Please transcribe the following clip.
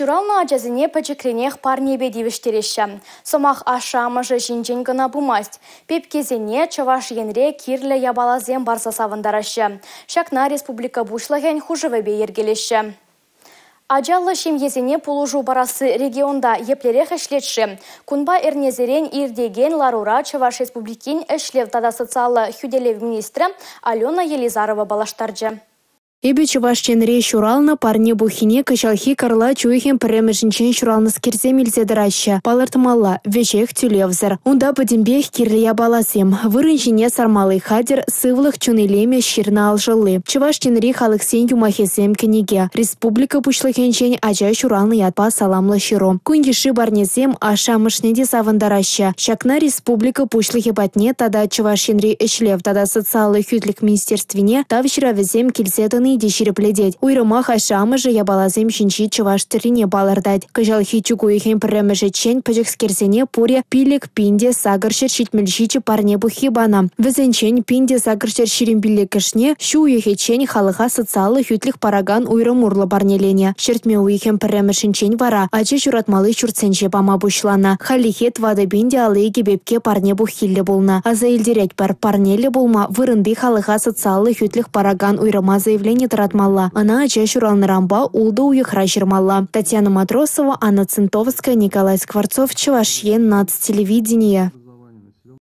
Ҫуралнӑ ачасене пӗчӗкренех парнепе тивӗҫтереҫҫӗ. Сӑмах ашшӗ-амӑшӗ ҫинчен кӑна пымасть. Пепкесене Чӑваш Енре кирлӗ япаласем парса савӑнтараҫҫӗ. Ҫакна республика Пуҫлӑхӗн хушӑвӗпе йӗркелеҫҫӗ. Ачаллӑ ҫемьесене пулӑшу парасси регионта еплерех ӗҫлет-ши? Кунпа эрнесерен иртекен ларура Чӑваш Республикин ӗҫлев тата социаллӑ хӳтӗлев министрӗ Алена Елизарова паллаштарчӗ. «Эпӗ Чӑваш Енре ҫуралнӑ» парне пуххине кӑҫалхи кӑрлач уйӑхӗн 1-мӗшӗнчен ҫуралнӑскерсем илсе тӑраҫҫӗ. Палӑртмалла, веҫех тӳлевсӗр. Унта пӗтӗмпех кирлӗ япаласем, вырӑн ҫине сармалли хатӗр, сывлӑх чун илемӗ ҫырнӑ ал шӑлли, Чӑваш Енри халӑхсен юмахӗсем кӗнеке, республика Пуҫлӑхӗнчен ача ҫуралнӑ ятпа саламлӑ ҫыру. Кун йышши парнесем ашшӗ-амӑшне те савӑнтараҫҫӗ. Ҫакна республика Пуҫлӑхӗ патне тата Чӑваш Енри ӗҫлев тата социаллӑ хӳтлӗх министерствине Тав ҫыравӗсем килсе тӑни те ҫирӗплетет. Уйрӑмах ашшӗ-амӑшӗ япаласем ҫинчи чӑваш тӗррине палӑртать. Кӑҫалхи чӳк уйӑхӗн пӗрремӗшӗччен пӗчӗкскерсене пурӗ 5877 парне пуххи панӑ. Вӗсенчен 1825-шне ҫу уйӑхӗччен халӑха социаллӑ хӳтлӗх паракан уйрӑм урлӑ парнеленӗ. Ҫӗртме уйӑхӗн пӗрремӗшӗнчен вара ача ҫуратмалли ҫуртсенче пама пуҫланӑ. Хальлӗхе 4052 пепке парне пуххиллӗ пулнӑ. Аса илтеретпӗр, парнеллӗ пулма вырӑнти халӑха социаллӑ хӳтлӗх паракан уйрӑма заявлени тӑратмалла. Ӑна ача ҫуралнӑранпа ултӑ уйӑхра ҫырмалла. Татьяна Матросова, Анна Центовская, Николай Скворцов, Чӑваш Ен наци телевиденийӗ.